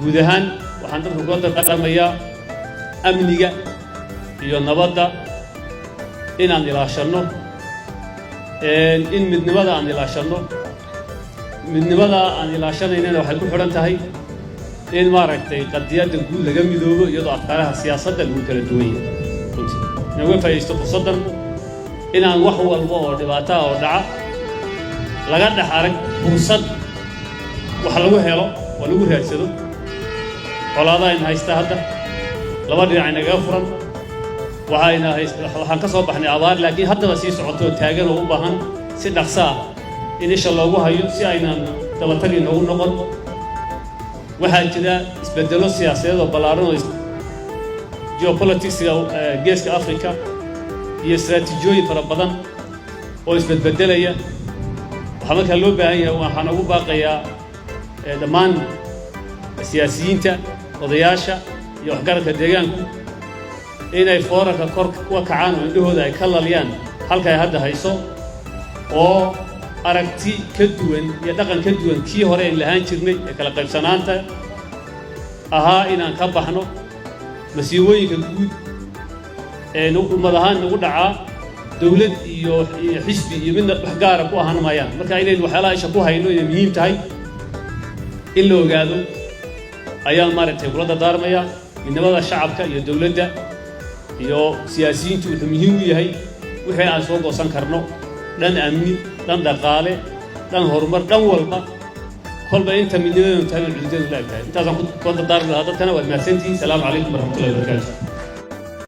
Guud ahaan waxaan dadka kula dardaarmayaa amniga iyo nabadda inaan ilaashanno, in midnimada aan ilaashanno. Midnimada aan ilaashanaynana waxay ku xidhan tahay in, maaragtay, qadiyadda guud laga midoobo, iyadoo afkaaraha siyaasadda lagu kala duwan yahay. Runtii inaan uga faa'iidaysto fursaddan inaan wax walba oo dhibaataa oo dhaca laga dhex arag fursad wax lagu helo oo lagu raadsado. Colaadaha ayna haysta hadda laba dhinac inagaga furan. Waxayna hays, waxaan ka soo baxnay abaar, laakiin haddaba sii socoto oo taagan oo u baahan si dhaqso ah in isha loogu hayo si aynan dabatag inoogu noqon. Waxaa jira isbeddello siyaasadeed oo ballaaran oo geopoliticska Geeska Africa iyo istaraatiijiyooyin fara badan oo isbedbedelaya. Waxaa markaa loo baahan yahay, waxaan ugu baaqayaa dhammaan siyaasiyiinta, odayaasha iyo waxgaradka deegaanku inay foorarka kor uga kacaan oo indhahooda ay ka laliyaan halka ay hadda hayso, oo aragti ka duwan iyo dhaqan ka duwan kii hore ayn lahaan jirnay ee kala qaybsanaanta ahaa inaan ka baxno. Masiibooyinka guud ee ummad ahaan nagu dhacaa dawlad iyo xisbi iyo midna wax gaara ku ahaan maayaan. Marka inaynu waxyaalaha isha ku hayno inay muhiim tahay in la ogaado ayaan, maaragtay, kula dardaarmayaa. Midnimada shacabka iyo dawladda iyo siyaasiyiintu wuxuu muhiim u yahay wixii aan soo goosan karno, dhan amni, dhan dhaqaale, dhan horumar, dhan walba. Kolba inta midnimadeenu tahay bay cududeedu la eg tahay. Intaasaan kula dardaarmi lahaa dadkana. Waad mahadsantihiin. Salaamu calaykum waraxmatullahi wabarakaatu.